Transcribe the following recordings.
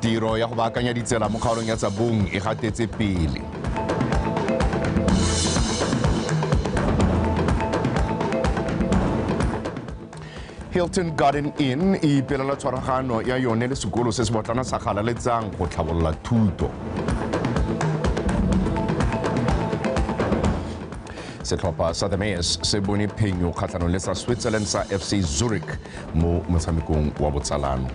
Tiro ya go baakanya ditsela mo kgaolong ya Tsabong e gatetse pele. Hilton Garden Inn e ipelela tshwaragano ya yone le sekolo se se botlana sa Galaletsang go tlhabolola thuto. Setlhopha sa The Mayors se bone phenyo kgatlhanong le sa Switzerland sa FC Zurich mo motshamekong wa botsalano.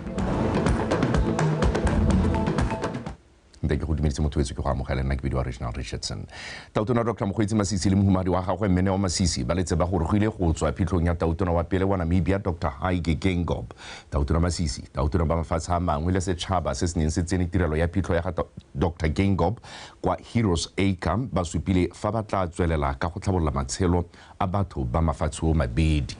Nte ke go dumedise motho wetsho, ke go amogela, nna ke bidiwa Reginald Richardson. Tautona Dr Mokgweetsi Masisi le mohumadi wa gagwe Mme Neo Masisi ba letse ba gorogile go tswa phitlhong ya tautona wa pele wa Namibia Dr Hage Geingob. Tautona Masisi, tautona ba mafatshe a mangwe le setšhaba se se neng se tsene tirelo ya phitlho ya ga Dr Geingob kwa Heroes Acre ba supile fa ba tla tswelela ka go tlhabolola matshelo a batho ba mafatshe o mabedi.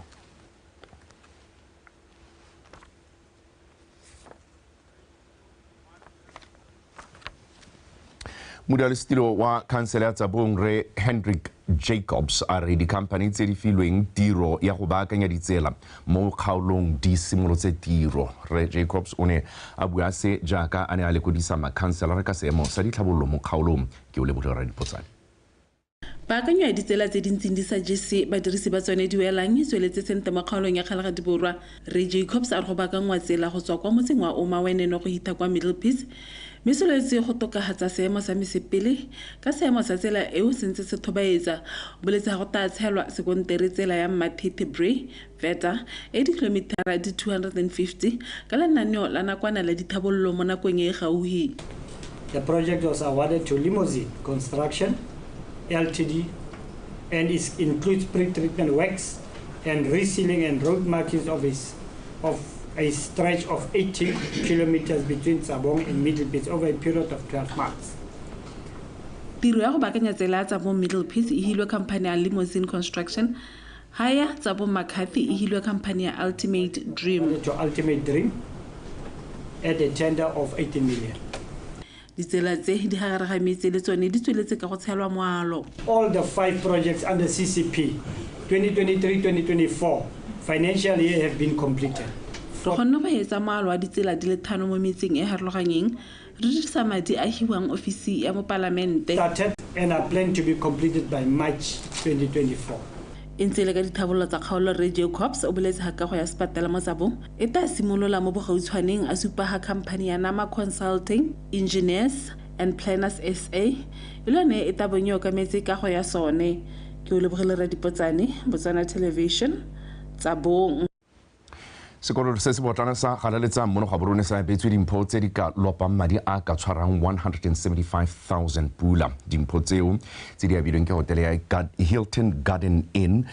Modulasetilo wa khansele ya Tsabong re Hendrik Jacobs a re dikhamphani tse di filweng tiro ya go baakanya ditsela mo kgaolong di simolotse tiro. Re Jacobs o ne a bua se jaaka a ne a lekodisa makhanselara ka seemo sa ditlhabololo mo kgaolong. Ke o lebogile Radipotsane. Paakanyo ya ditsela tse di ntseng di sa jese badirisi ba tsone di welang e tsweletse sentle mo kgaolong ya Kgalagadi Borwa. Re Jacobs a re go baakangwa tsela go tswa kwa motseng wa Omaweneno go hitha kwa Middlepits, mme soletse go tokafatsa seemo sa mesepele ka seemo sa tsela eo se ntse se thobaetsa. Boletse ga go tla tshelwa sekontere tsela ya Mmathethe Bray Veta e dikilomitara di 250 ka lenaneo la nakwana la dithabololo mo nakong e e gaufi. The project was awarded to Limousine Construction Ltd and it includes pre-treatment works and resealing and road markings of a stretch of 80 kilometers between Tsabong and Middlepits over a period of 12 months. Tiro ya go baakanya tsela ya Tsabong Middlepits e hilwe company ya Limousine Construction, ha ya Tsabong McCarthy e hilwe company ya Ultimate Dream. To Ultimate Dream at a tender of 18 million. Ditsela tse di gare ga metse le tsone di tsweletse ka go tshelwa moalo. All the 5 projects under CCP 2023-2024 financial year have been completed. Re kgonne go etsa moalo wa ditsela di le 5 mo metseng e harologanyeng re dirisa madi a hiwang ofisi ya mopalamente. Started and are planned to be completed by March 2024. E ntse le ka dithabololo tsa kgaolo, Re Jacobs o boletse ga kago ya sepatela mo Tsabong e tla simolola mo bogautshwaneng, a supa ga khamphani ya Nama Consulting Engineers and Planners SA e le yone e tla bong e okametse kago ya sone. Ke o lebogile Radipotsane, Botswana Television, Tsabong. Sekolo se se botlana sa Galaletsang mono Gaborone sa abetswe dimpho tse di ka lopang madi a ka tshwarang 175,000 pula. Dimpho tseo tse di abilweng ke hotele ya Hilton Garden Inn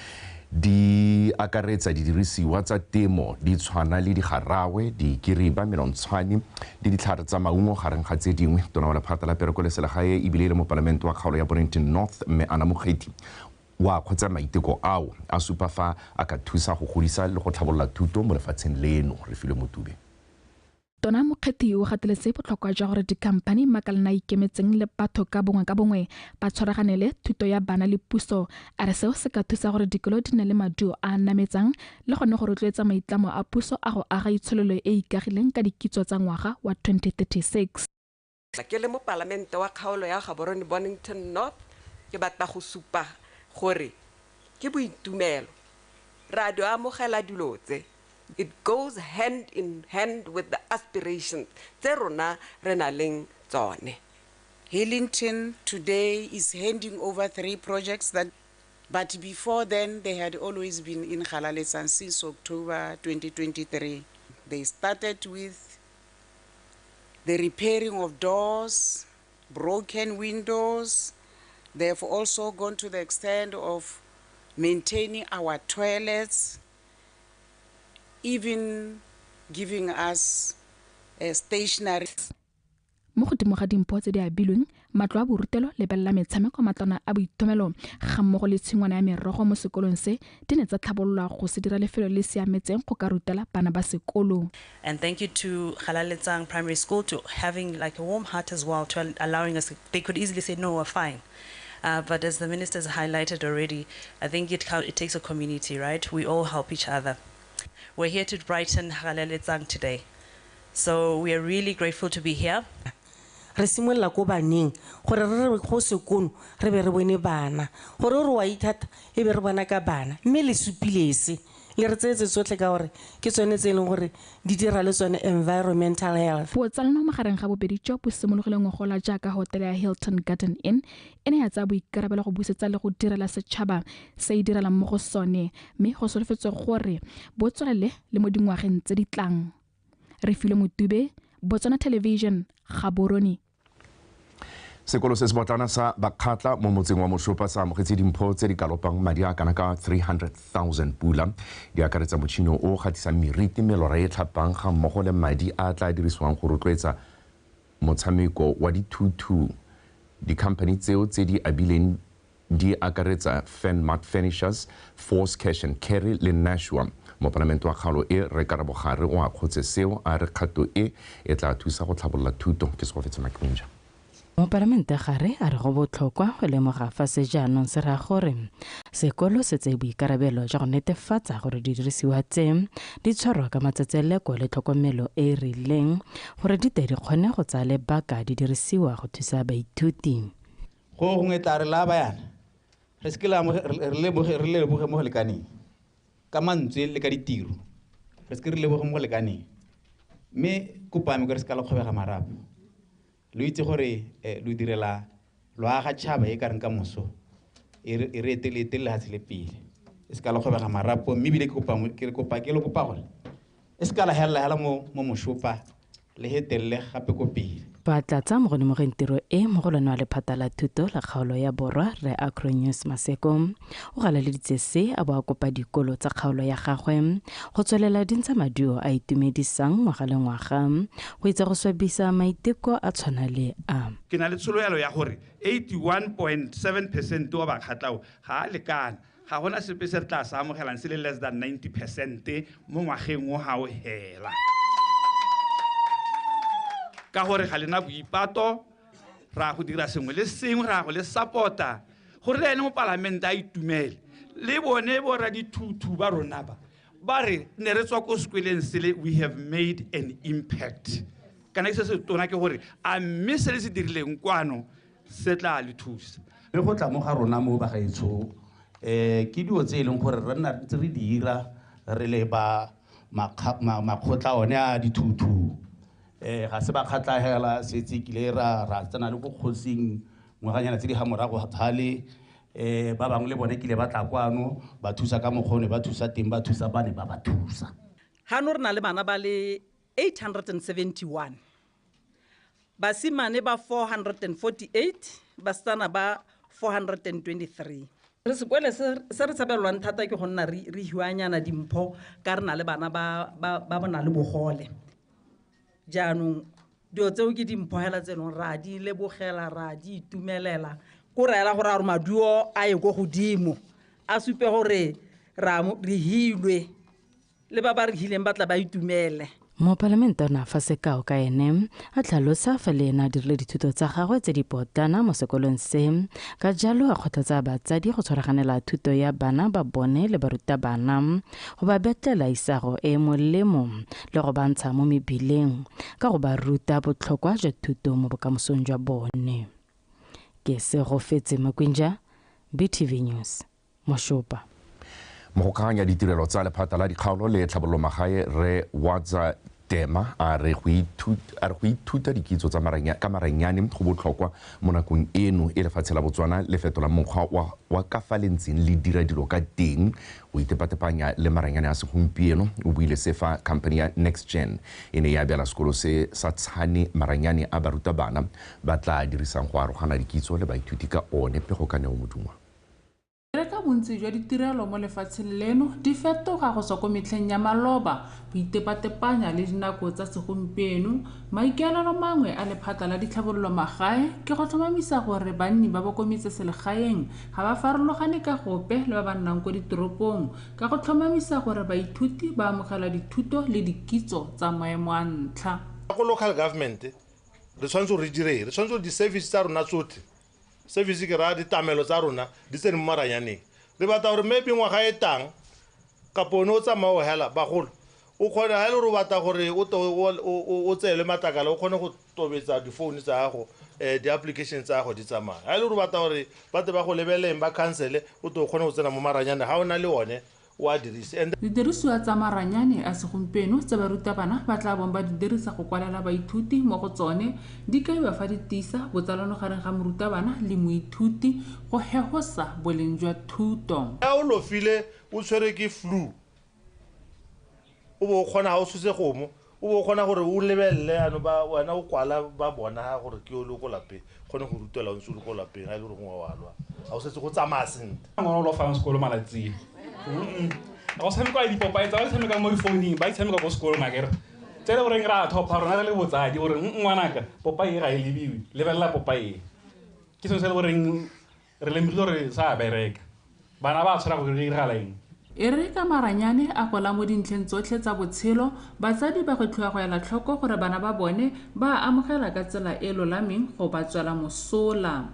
di akaretsa didirisiwa tsa temo di tshwana le digarawe, dikiriba, melontshwane le ditlhare tsa maungo gareng ga tse dingwe. Tona wa lephata la pereko le selegae ebile e le mopalamente wa kgaolo ya Bonnington North mme Anna Mokgethi wa kgotsa maiteko ao a supa fa a ka thusa go godisa le go tlhabolola thuto mo lefatsheng leno. Re filwe Motube. Tona Mokgethi o gateletse botlhokwa jwa gore dikhamphani, makalana a ikemetseng le batho ka bongwe ba tshwaraganele thuto ya bana le puso. A re seo se ka thusa gore dikolo di nne le maduo a a nametsang le gone go rotloetsa maitlamo a puso a go aga itsholelo e e ikagileng ka dikitso tsa ngwaga wa 2036. Ke le mopalamente wa kgaolo ya Gaborone Bonnington North, ke batla go supa gore ke boitumelo re a di amogela dilo tse. It goes hand in hand with the aspirations tse rona re na leng tsone. Hillington today is handing over 3 projects that, but before then they had always been in Galaletsang since October 2023. They started with the repairing of doors, broken windows. They have also gone to the extent of maintaining our toilets, even giving us a stationery. Mo godimo ga dimpho tse di abilweng, matlo a borutelo, lebelela metshameko, matlwana a boithomelo ga mmogo le tshingwana ya merogo mo sekolong se di ne tsa tlhabololwa go se dira lefelo le siametseng go ka rutela bana ba sekolo. And thank you to Galaletsang Primary School to having like a warm heart as well, to allowing us. They could easily say no, we're fine. But as the minister has highlighted already, I think it takes a community, right? We all help each other. We're here to brighten Galaletsang today. So we are really grateful to be here. Re simolola ko baneng gore re re go sekolo re be re bone bana gore re wa ithata e be re bona ka bana mme le supile se le re tseetse tsotlhe ka gore ke tsone tse e leng gore di dira le tsone environmental health. Botsalano magareng ga bobedi jo bo simologileng go gola jaaka hotele ya Hilton Garden Inn e ne ya tsaya boikarabelo go busetsa le go direla setšhaba se e direlang mo go sone, mme go solofetswe gore bo tswelele le mo dingwageng tse di tlang. Refilwe Motube, Botswana Television, Gaborone. Sekolo se se botlana sa Bakgatla mo motseng wa Moshopa sa amogetse dimpho tse di ka lopang madi a kana ka 300,000 pula. Di akaretsa motšhini o gatisang meriti, melora e tlhapang ga mmogo le madi a tla dirisiwang go rotloetsa motshameko wa dithuthu. Di-company tseo tse di abileng di akaretsa Fenmart Furnishers, Force Cash and Carry le Nashua. Mopalamente wa kgaolo e re Karabogare o akgotse seo a re kgato e e tla thusa go tlhabolola thuto. Ke Segofetse Makwinja. Mopalamente Gare a re go botlhokwa go lemoga fa se jaanong se raya gore sekolo se tseye boikarabelo jwa go netefatsa gore didirisiwa tse di tshwarwa ka matsetseleko le tlhokomelo e e rileng gore di tle di kgone go tsaya lebaka di dirisiwa go thusa baithuti. Go gongwe tla re la ba yana re seke re leboge mo go lekaneng ka mantswe le ka ditiro, re seke re leboge mo go lekaneng, mme kopame re seka la kgobega marapo. Lo itse gore lo direla lo aga tšhaba e ka reng ka moso e re etele lehatshe le pele, e seka la kgobega marapo. Mme ebile ke lo kopa gore e seka la helela hela mo Moshopa le hetelele gape ko pele. Batlatsa mo go lemogeng tiro e mogolwane wa lephata la thuto la kgaolo ya borwa re Acronews Maseko o galaleditse se a bo a kopa dikolo tsa kgaolo ya gagwe go tswelela di ntsha maduo a itumedisang ngwaga le ngwaga go itse go swabisa maiteko a tshwana le a. Ke na le tsholofelo ya gore 81.7% wa Bakgatlao ga a lekana, ga gona sepe se re tla se amogelang se le less than 90% mo ngwageng o ga o hela. Ka gore ga lena boipato, ra go dira sengwe le sengwe, ra go le support-a gore le ene mopalamente a itumele. Le bone borra dithuthu ba rona ba re ne re tswa ko sekweleng sele, we have made an impact. Kana se se tona ke gore a mme se le se dirileng kwano se tla le thusa. Le go tla mo ga rona mo bagaetsho, ke dilo tse e leng gore re nna ntse re dira re le ba makgotla one a dithuthu. Ga se ba kgatla hela setse kile ra tsena le ko kgosing ngwaganyana tse di ga morago thale, ba bangwe le bone kile ba tla kwano ba thusa ka mokgone ba thusa teng ba thusa bane ba ba thusa. Hano re na le bana ba le 871, basimane ba 448, basetsana ba 423. Re sekwele se re tshabelwang thata ke go nna re hiwanyana dimpho ka re na le bana ba ba na le bogole. Jaanong dilo tseo ke dimpho hela tse leng ra di lebogela, ra di itumelela, ko raela gore a re maduo a ye ko godimo a supe gore re hilwe le ba ba re hileng ba tla ba itumele. Mopalamente o ne a fa sekao ka ene a tlhalosa fa le ena a dirile dithuto tsa gagwe tse di potlana mo sekolong se, ka jalo a kgothatsa batsadi go tshwaraganela thuto ya bana ba bone le barutabana go ba betlela isago e molemo le go ba ntsha mo mebileng ka go ba ruta botlhokwa jwa thuto mo bokamosong jwa bone. Ke Segofetse Makwinja, BTV News, Moshopa. Mogokaganya ditirelo tsa lephata la dikgaolo le tlhabololo magae re Wadza Tema a re go ithuta dikitso tsa ka maranyane go botlhokwa mo nakong eno e lefatshe la Botswana le fetola mokgwa wa ka fa le ntseng le dira dilo ka teng go itepatepanya le maranyane a segompieno. O buile se fa company ya Next Gen e ne ya abela sekolo se sa Tshane maranyane a barutabana ba tla dirisang go arogana dikitso le baithuti ka one. Pego ka Neo Modungwa. Re ka bontsi jwa ditirelo mo lefatsheng leno di fetoga go tswa ko metlheng ya maloba go itepatepanya le dinako tsa segompieno. Maikaelelo mangwe a lephata la ditlhabololo magae ke go tlhomamisa gore banni ba ba ko metseselegaeng ga ba farologane ka gope le ba ba nnang ko ditoropong, ka go tlhomamisa gore baithuti ba amogela dithuto le dikitso tsa maemo a ntlha. Ko local government re tshwanetse re dire, re tshwanetse di-service tsa rona tsotlhe, service ke ra ditamelo tsa rona di tsene mo maranyaneng. Re batla gore maybe ngwaga e tang kapo o ne o tsamaya o hela bagolo O kgone ha le re o batla gore o tseele matlakala, o kgone go tobetsa difounu tsa gago, di-application tsa gago di tsamaya. Ha le re o batla gore ba tle ba go lebeleng ba council, o tlo kgone go tsena mo maranyane ha o na le one o a dirise. Didirisiwa tsa maranyane a segompieno tse barutabana ba tla bong ba di dirisa go kwalela baithuti mo go tsone di kaiwa fa di tiisa botsalano gareng ga morutabana le moithuti go hehosa boleng jwa thuto. Ha o lofile o tshwere ke flu, o bo o kgona ha o tshotse kgomo, o bo o kgona gore o lebelele ano ba wena o kwala ba bona gore ke o le ko lapeng, kgone go rutela o ntse o le ko lapeng ha e le gore gongwe wa lwa, ha o setse go tsamaya sentle. Ngwana o lofang sekolo malatsing. Go tshameka dipopae tsa ba tshameka mo difounung, ba tshameka ko sekolong akere. Tse le goreng ra thopha rona re le botsadi gore ngwanaka popae ga e lebiwe, lebelela popae. Ke sengwe se le goreng re lemogile gore sa bereka. Bana ba tshwara go diragala eng. E re ka maranyane a gola mo dintlheng tsotlhe tsa botshelo, batsadi ba gwetlhiwa go ela tlhoko gore bana ba bone ba amogela ka tsela e lolameng go ba tswela mosola.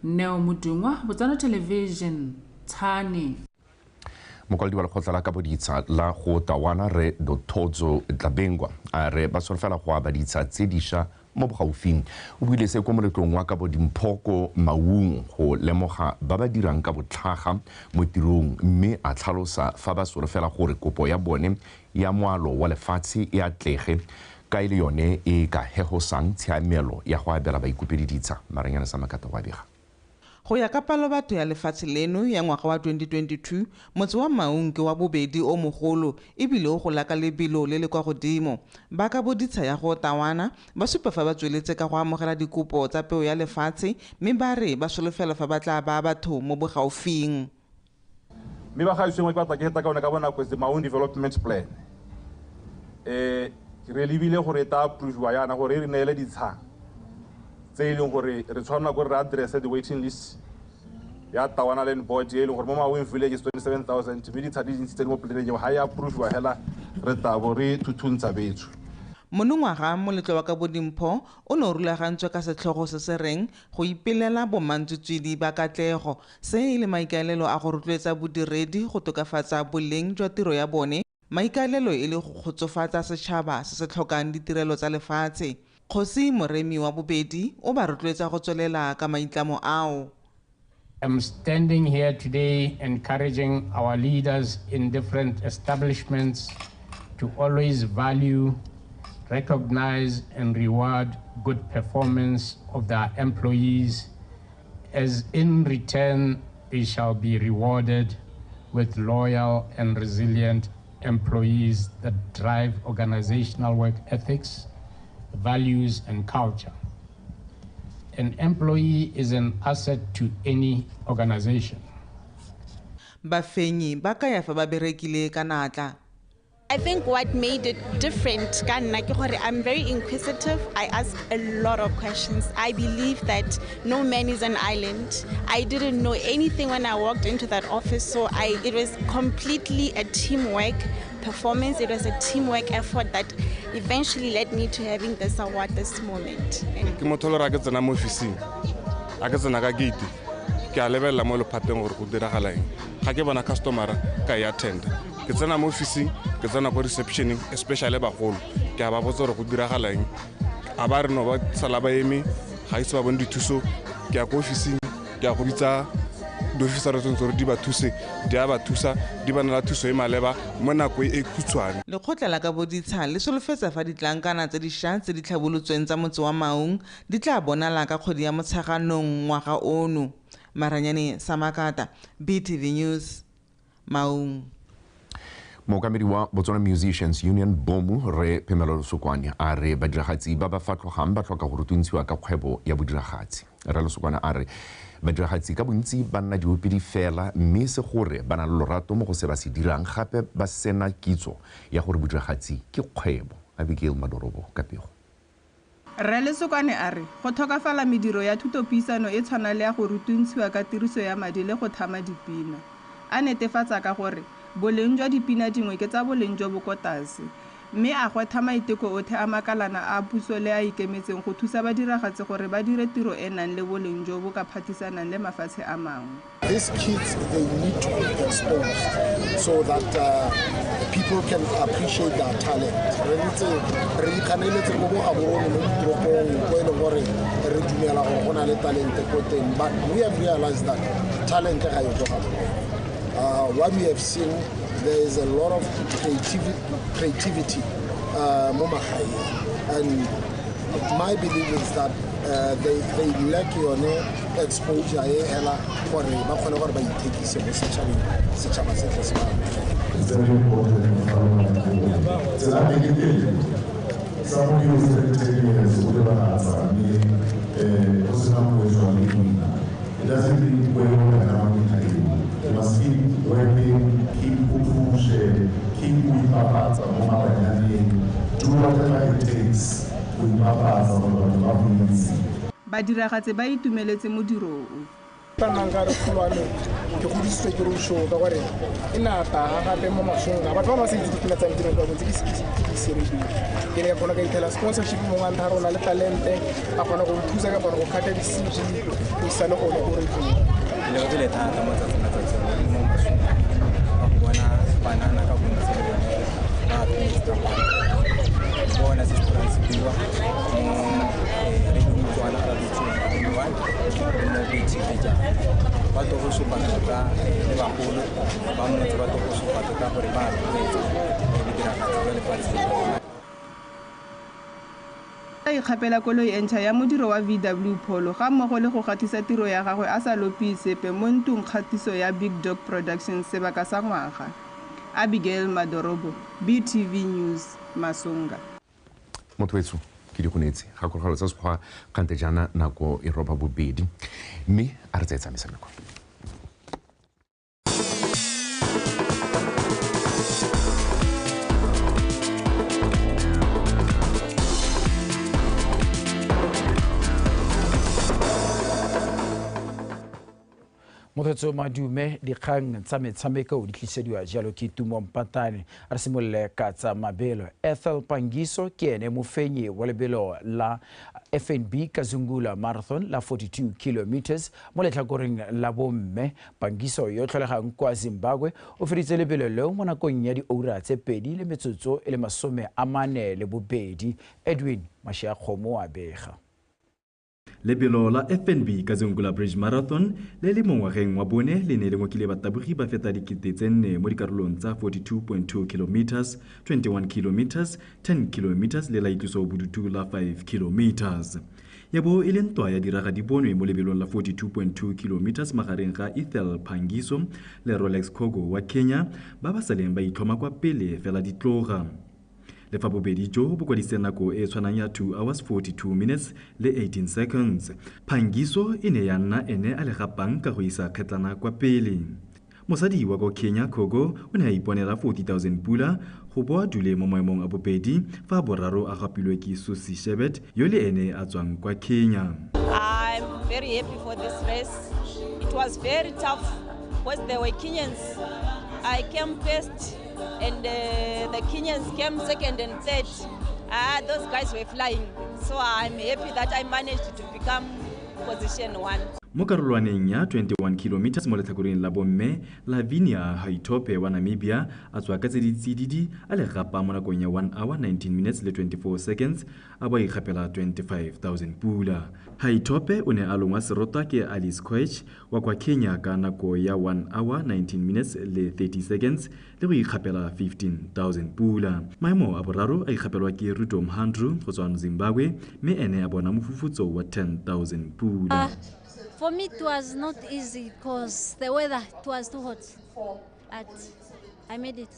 Neo Modungwa, Botswana Television, Tshane. Mokwaledi wa lekgotla la kabo ditsha la go Tawana re Dothozo Tlabengwa a re ba solofela go aba ditsha tse dišwa mo bogaufing. O buile se ko moletlong wa kabo dimpho ko Maung go lemoga ba ba dirang ka botlhaga mo tirong, mme a tlhalosa fa ba solofela gore kopo ya bone ya moalo wa lefatshe e atlege ka e le yone e ka hehosang tshiamelo ya go abela baikopedi ditsha. Maranyane sa Makata wa bega. Go ya ka palobatho ya lefatshe leno ya ngwaga wa 2022, motse wa Maung ke wa bobedi o mogolo ebile o gola ka lebelo le le kwa godimo. Ba ka boditsha ya go Tawana ba supa fa ba tsweletse ka go amogela dikopo tsa peo ya lefatshe, mme ba re ba solofela fa ba tla ba batho mo bogaufing. Mme ba gaiswe ke batla ke heta ka one ka bonako the Maung Development Plan. Re lebile gore e tla approve-wa yana gore e re neele ditsha tse e leng gore re tshwanela gore re address the waiting list ya Tawana Land Board e leng gore mo Maung Village is 27,000, mme ditsha di dintsi tse di mo planeng eo ha e approve-wa hela re tla bo re thuthuntsa betsho. Monongwaga moletlo wa kabo dimpho o ne o rulagantswe ka setlhogo se se reng go ipelela bomantswitswidi ba katlego, se e le maikaelelo a go rotloetsa bodiredi go tokafatsa boleng jwa tiro ya bone, maikaelelo e le go kgotsofatsa setšhaba se se tlhokang ditirelo tsa lefatshe. Kgosi Moremi wa bobedi o ba rotloetsa go tswelela ka maitlamo ao. I'm standing here today encouraging our leaders in different establishments to always value, recognize and reward good performance of their employees, as in return they shall be rewarded with loyal and resilient employees that drive organizational work ethics, values and culture. An employee is an asset to any organization. Bafenyi ba kaya fa ba berekile ka natla. I think what made it different, ka nna ke gore I'm very inquisitive. I ask a lot of questions. I believe that no man is an island. I didn't know anything when I walked into that office, so it was completely a teamwork performance. It was a teamwork effort that eventually led me to having this award this moment. Ke motho le ra ke tsena mo ofising, a ke tsena ka gate, ke a lebelela mo lephateng gore go diragala eng. Ga ke bona customer ka e attend. Ke tsena mo ofising, ke tsena ko receptioning, especially bagolo, ke a ba botsa gore go diragala eng. A ba re no ba sala ba eme, ga ise ba bone dithuso. Ke ya ko ofising, ke ya go bitsa diofisara tse gore di ba thuse, di a ba thusa, di ba neela thuso e maleba mo nako e khutshwane. Lekgotla la kabo ditsha le solofetsa fa ditlankana tse dišwa tse di tlhabolotsweng tsa motse wa Maung di tla bonala ka kgwedi ya Motsheganong ngwaga ono. Maranyane Samakata, BTV News, Maung. Mookamedi wa Botswana Musicians Union Bomu re Phemelo Lesokwane a re badiragatsi ba ba fatlhogang ba tlhoka go rutuntshiwa ka kgwebo ya bodiragatsi. Rre Lesokwane a re badiragatsi ka bontsi ba nna diopedi fela, mme se gore ba na le lorato mo go se ba se dirang, gape ba sena kitso ya gore bodiragatsi ke kgwebo. Abigail Madorobo ka pego. Rre Lesokwane a re go tlhokafala mediro ya thutopuisano e tshwana le ya go rutuntshiwa ka tiriso ya madi le go thama dipina. A netefatsa ka gore boleng jwa dipina dingwe ke tsa boleng jo bo ko tlase, Mme a gwetha maiteko otlhe a makalana a puso le a ikemetseng go thusa badiragatsi gore ba dire tiro e nang le boleng jo bo ka phatisanang le mafatshe a mangwe. These kids, they need to be exposed so that people can appreciate their talent. Re ntse re ikganeletse mo bo Gaborone mo ditoropong ko e leng gore re dumela gore go na le talente ko teng, but we have realized that talent ga e ko Gaborone. What we have seen, there is a lot of creativity mo magaeng, and my belief is that they lack yone exposure e hela gore ba kgone gore ba ithekise mo setšhabeng, setšhaba se tle se ba. It's very important. Somebody who spent 10 years o lebagatsa mme o sena moetso wa le nna. It doesn't mean where you are. You must keep working, keep push, keep ipapatsa mo maranyaneng, do whatever it takes go ipapatsa gore batho ba go itse. Badiragatsi ba itumeletse modiro o. Ka nna nka re kgolwane ke godisitswe ke roadshow ka gore e ne a taga gape mo masong a batho ba ba sa itse dipina tsa me ka bontsi ke ise radio. Ke ne ka kgona ka itlhela sponsorship mongwe a ntha rona le talente a kgona go nthusa ka kgona go kgatha di-CV go isa le gone ko radio. Ke lebogile thata matsatsi matsatsing mo masong a go bona banana ka bontsi le bone ba apesa bona se se bua mo radio Motswana ra bitswang mo BTV jaana ba to go supa tota le bagolo ba motse ba to go supa tota gore ba rotloetsa ditiragatso tsa lefatshe. A ikgapela koloi e ntšha ya modiro wa VW Polo ga mmogo le go gatisa tiro ya gagwe a sa lope sepe mo ntlong kgatiso ya Big Dog Productions sebaka sa ngwaga. Abigail Madorobo, BTV News, Masunga. Motho wetsho ke di gonetse gakologelo tsa sekgwa kgante jaana nako e roba bobedi mme a re tseye metshameko. Motho madume dikgang tsa metshameko di tlisediwa jalo ke Tumo Mpatane. A re simolole ka tsa mabelo. Ethel Pangiso ke ene mofenyi wa lebelo la FNB Kazungula Marathon la 42 kilometers mo letlhakoreng la bomme. Pangiso yo tlholegang kwa Zimbabwe o feditse lebelo leo mo nakong ya dioura tse 2 le metsotso e le 42. Edwin Mashiakgomo a bega. Lebelo la FNB Kazungula Bridge Marathon le le mo ngwageng wa bone le ne le ngokile batabogi ba feta 4,000 mo dikarolong tsa 42.2 kilometers, 21 kilometers, 10 kilometers le la itloso bodutu la 5 kilometers. Ya bo e le ntwa ya diraga di bonwe mo lebelong la 42.2 kilometers magareng ga Ethel Pangiso le Rolex Kogo wa Kenya ba ba saleng ba itlhoma kwa pele fela ditloga. Le fa bobedi jo bo kwadisitse nako e tshwanang ya 2 hours 42 minutes le 18 seconds. Pangiso e ne ya nna ene a le gapang ka go isa kgetlana kwa pele. Mosadi wa kwa Kenya Kogo o ne a iponela 40,000 pula go boa dule mo maemong a bobedi fa boraro a gapilwe ke Susi Shebet yo le ene a tswang kwa Kenya. I'm very happy for this race. It was very tough because there were Kenyans. I came first and the Kenyans came second and third. Those guys were flying. So I'm happy that I managed to become position one. Mo karolwaneng ya 21 kilometers mo letlhakoreng la bomme, Lavinia Haitope wa Namibia a tswa ka tse di tsididi a le gapa mo nakong ya 1 hour 19 minutes le 24 seconds a bo a ikgapela 25,000 pula. Haitope o ne a longwa serota ke Alice Koech wa kwa Kenya ka nako ya 1 hour 19 minutes le 30 seconds le go ikgapela 15,000 pula. Maemo a boraro a ikgapelwa ke Ruto Mhandru go tswa Zimbabwe mme ene a bona mofufutso wa 10,000 pula. For me, it was not easy because the weather, it was too hot, but I made it.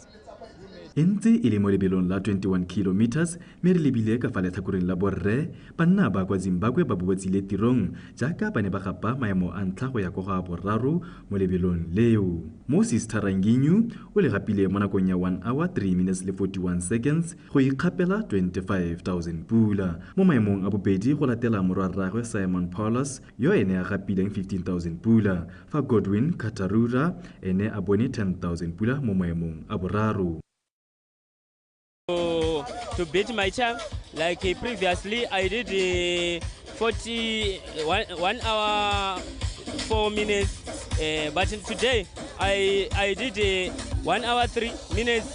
E ntse e le mo lebelong la 21 kilometers mme re lebile ka fa letlhakoreng la borre, banna ba kwa Zimbabwe ba bobotsile tirong jaaka ba ne ba gapa maemo a ntlha go ya kwa go a boraro mo lebelong leo. Moses Taranginyu o le gapile mo nakong ya 1 hour 3 minutes le 41 seconds go ikgapela 25,000 pula. Mo maemong a bobedi go latela morwarragwe Simon Paulus yo ene a gapileng 15,000 pula, fa Godwin Katarura ene a bone 10,000 pula mo maemong a boraro. to beat my time. Like previously, I did 41 hour 4 minutes, but today I did 1 hour 3 minutes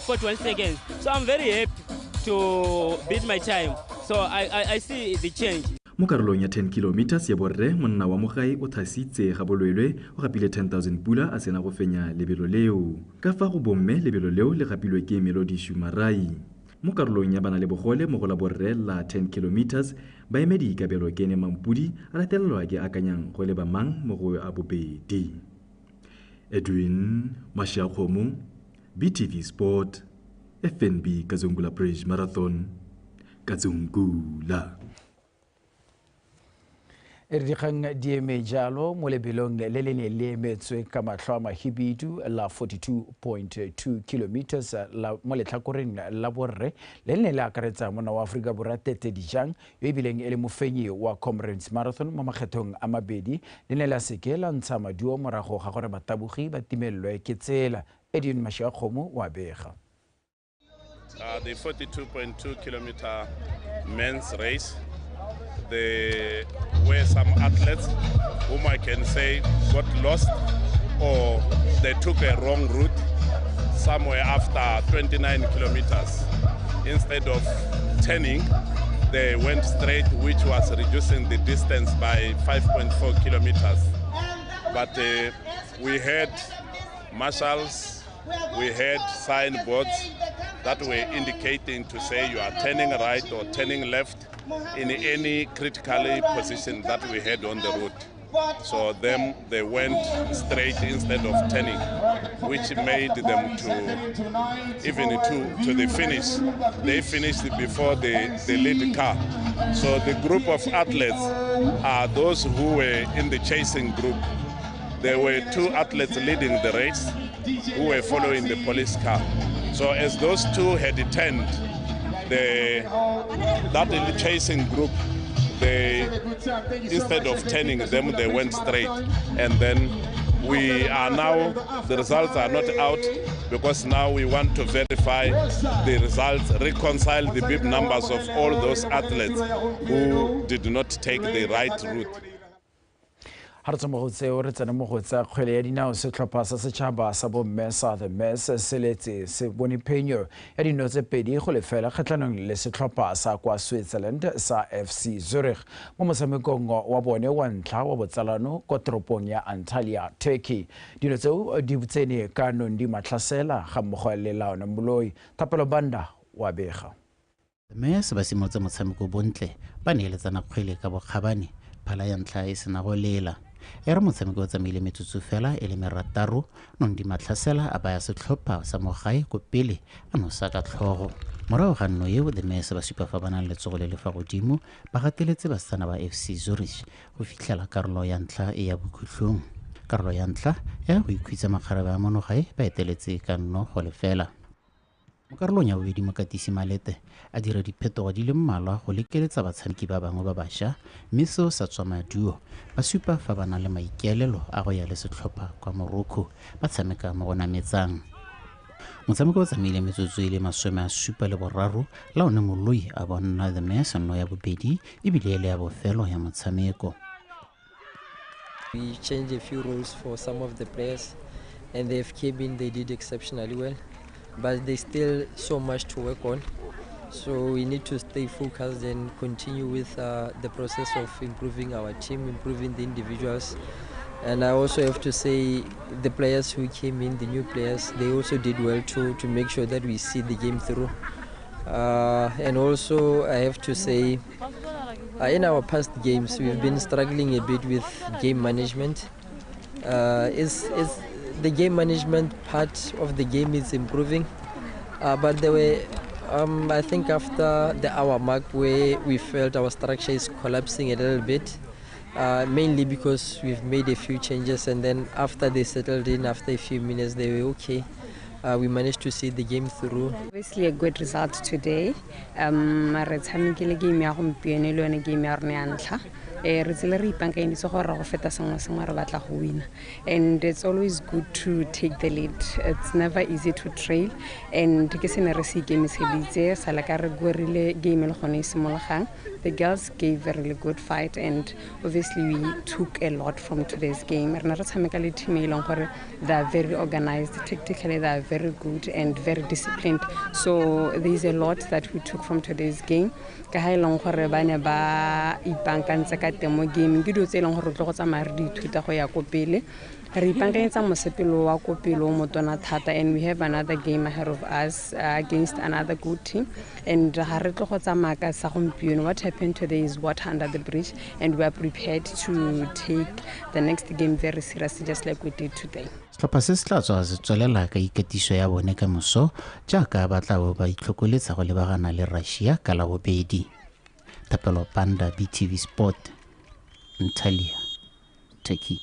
41 seconds. So I'm very happy to beat my time. So I see the change. Mo karolong ya 10 kilometers ya borre, monna wa mogae o thasitse ga bolwelwe o gapile 10,000 pula a sena go fenya lebelo leo. Ka fa go bomme lebelo leo le gapilwe ke Melody Shumarai. Mo karolong ya bana le bogole mo go la borre la 10 kilometers, baemedi Kabelo Kene Mampudi a latelelwa ke akanyang go leba mang mo go a bobedi. Edwin Mashiakgomo, BTV Sport, FNB Kazungula Bridge Marathon, Kazungula. E re dikgang di eme jalo mo lebelong le le ne le emetswe ka matlho a mahibidu la 42.2 kilometers la mo letlhakoreng la borre le ne le akaretsa monna wa Aforika Borwa Tete Dijang yo ebileng e le mofenyi wa Comrades Marathon mo makgethong a mabedi. Le ne la seke la ntsha maduo morago ga gore batabogi ba timelelwe ke tsela. Edwin Mashiakgomo wa bega. The 42.2 kilometer men's race, there were some athletes whom I can say got lost or they took a wrong route somewhere after 29 kilometers. Instead of turning, they went straight, which was reducing the distance by 5.4 kilometers. But we had marshals, we had signboards that were indicating to say you are turning right or turning left in any critically position that we had on the route. So them, they went straight instead of turning, which made them to, even to the finish. They finished before the lead car. So the group of athletes are those who were in the chasing group. There were two athletes leading the race who were following the police car. So as those two had turned, that chasing group, they, instead of turning them, they went straight. And then we are now, the results are not out because now we want to verify the results, reconcile the bib numbers of all those athletes who did not take the right route. Ha re tswa mo go tseo re tsena mo go tsa kgwele ya dinao. Setlhopha sa setšhaba sa bomme sa The Mess se letse se bone phenyo ya dino tse 2-0 kgatlhanong le setlhopha sa kwa Switzerland sa FC Zurich mo motshamekong wa bone wa ntlha wa botsalano kwa toropong ya Antalya, Turkey. Dino tseo di tsene ka Nondi Matlhasela ga mmogo le Laona Moloi. Thapelo Banda wa bega. The Mess ba simolotse motshameko bontle, ba neeletsana kgwele ka bokgabane, phala ya ntlha e sena go lela. E re motshameko o tsamaile metsotso fela e le merataro, Nondi Matlhasela a baya setlhopha sa mogae ko pele a nosa ka tlhogo. Morago ga nno eo, The Mess ba supa fa ba nang letsogo le le fa godimo, ba gateletse basetsana ba FC Zurich go fitlhela karolo ya ntlha e ya bokhutlong. Karolo ya ntlha ya go ikhutsa makgarebe a monogae ba eteletse ka 0-0. Mo karolong ya bobedi, mokatisi Malete a dira diphetogo di le mmalwa go lekeletsa batshameki ba bangwe ba bašwa, mme seo sa tswa maduo. Ba supa fa ba na le maikaelelo a go ya le setlhopha kwa Morocco ba tshameka mo go nametsang. Motshameko o tsamaile metsotso e le 73, la one Moloi a bona The Mess nno ya bobedi ebile e le ya bofelo ya motshameko. We changed a few roles for some of the players and they've came in, they did exceptionally well. But there's still so much to work on, so we need to stay focused and continue with the process of improving our team, improving the individuals. And I also have to say the players who came in, the new players, they also did well to make sure that we see the game through. And also I have to say, in our past games we've been struggling a bit with game management. It's the game management part of the game is improving, but there were, I think after the hour mark where we felt our structure is collapsing a little bit, mainly because we've made a few changes, and then after they settled in, after a few minutes, they were okay. We managed to see the game through. Obviously a good result today. Re tshamekile game ya gompieno le yone game ya rona ya ntlha. Re tsile re ipaakanyeditse gore go feta sengwe sengwe re batla go wina, and it's always good to take the lead. It's never easy to trail, and ke se ne re se ikemiseditse sala ka re gorile game le gone e simologang. The girls gave a really good fight, and obviously we took a lot from today's game. Re ne re tshameka le team e leng gore they are very organized tactically, they are very good and very disciplined, so there is a lot that we took from today's game. Ka ha e leng gore ba ne ba ipaakantse ka teng mo gaming, ke dilo tse e leng gore re tlo go tsamaya re di ithuta go ya ko pele. Re ipaakanyetsa mosepelo wa ko pele o motona thata, and we have another game ahead of us against another good team, and ga re tlo go tsamaya ka sa gompieno. What happened today is water under the bridge, and we are prepared to take the next game very seriously, just like we did today. Setlhopha se se tla tswa se tswelela ka ikatiso ya bone ka moso jaaka ba tla bo ba itlhokoletsa go lebagana le Russia ka Labobedi. Thapelo Panda, BTV Sport, Antalya, Turkey.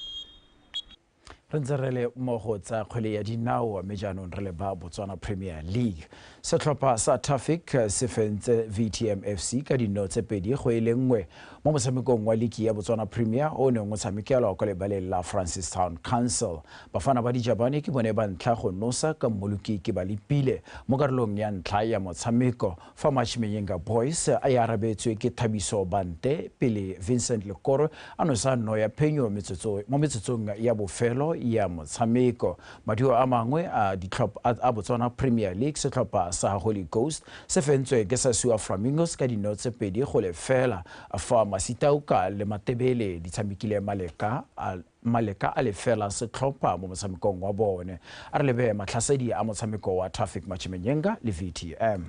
Re ntse re le mo go tsa kgwele ya dinao, mme jaanong re le ba Botswana Premier League. Setlhopha sa Traffic se fentse VTM FC ka dino tse 2-1 mo motshamekong wa liki ya Botswana Premier o neng o tshamekelwa kwa lebaleng la Francistown Council. Bafana ba Dijabane ke bone ba ntlha go nosa ka Mmoloki ke ba lepile mo karolong ya ntlha ya motshameko, fa Matšhimenyenga Boys a e arabetswe ke Thabiso Bante pele Vincent Lekoro a nosa no ya phenyo mo metsotsong ya bofelo ya motshameko. Maduo a mangwe a ditlhopha a Botswana Premier League, setlhopha sa Holy Ghost se fentswe ke sa Sua Flamingos ka dino tse 2-0, fa Masitauka le Matebele di tshamekile maleka a lefela setlhopha mo motshamekong wa bone. A re lebe matlhasedi a motshameko wa Traffic Matšhimenyenga le VTM.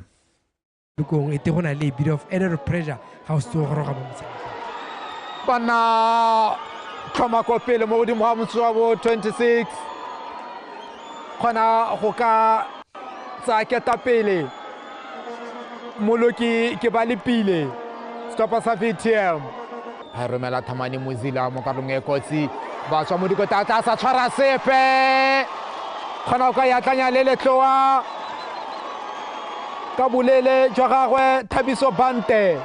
Kong e te go na le bit of added pressure ga o se o goroga mo motshamekong. Bana tlhoma ko pele mo godimo ga motsotso wa bo 26, kgona go ka tsaya ketapele. Mmoloki ke ba lepile setlhopha sa VTM. Ba romela Thamane Mozila mo karolong e kotsi, ba tswa mo dikota tla sa tshwara sepe, kgona go ka yatlanya le letloa ka bolele jwa gagwe Thabiso Bante.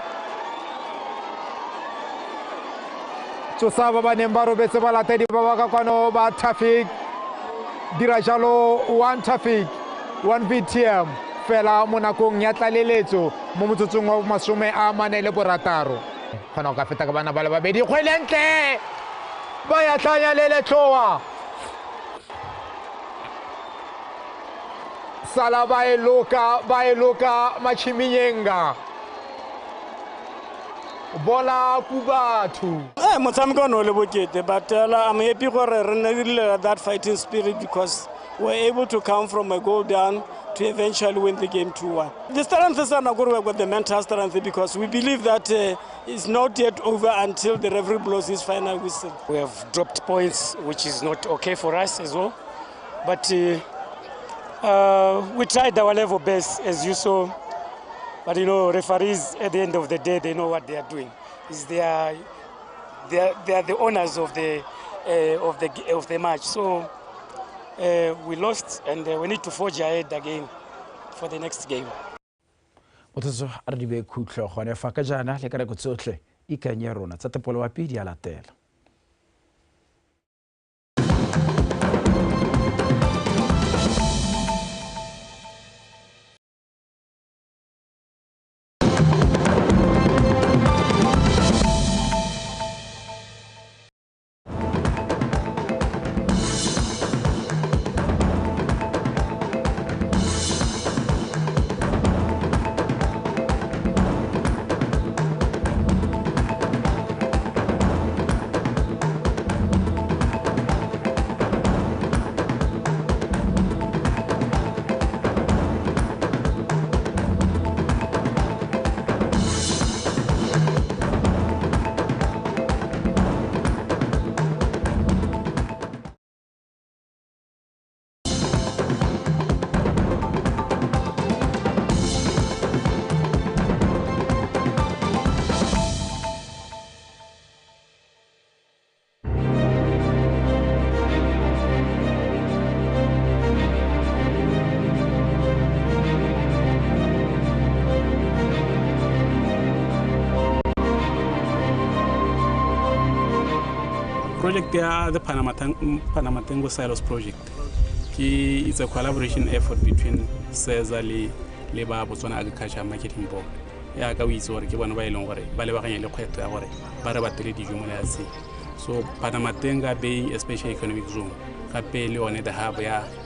Tsosa ba ba neng ba robetse balatedi ba ba ka kwano ba Traffic, dira jalo 1 Traffic 1 VTM fela mo nakong ya tlaleletso mo motsotsong wa 46. Kgona go ka feta ka bana ba le babedi, kgwele ntle ba ya tlanya le letloa, sala ba e loka Matšhimenyenga, bola ku batho. Motshameko o ne o le bokete, but I'm happy gore re ne re that fighting spirit because we're able to come from a goal down to eventually win the game 2-1. The strength is not going to work with the mental strength because we believe that it's not yet over until the referee blows his final whistle. We have dropped points, which is not okay for us as well. But we tried our level best, as you saw. But you know, referees at the end of the day, they know what they are doing. They are the owners of the match. So we lost, and we need to forge ahead again for the next game. Motsotsho a re di be khutlo gone fa ka jaana le ka nako tsotlhe ikanye rona tsa tepolo wa pedi a latela. Project ya the Pandamatenga Silos Project ke, it's a collaboration effort between SEZA le ba Botswana Agriculture Marketing Board, yaka o itse gore ke bone ba e leng gore ba lebaganya le kgwetlho ya gore ba re batele dijo mo lefatsheng. So Pandamatenga being a special economic zone, gape le yone the hub ya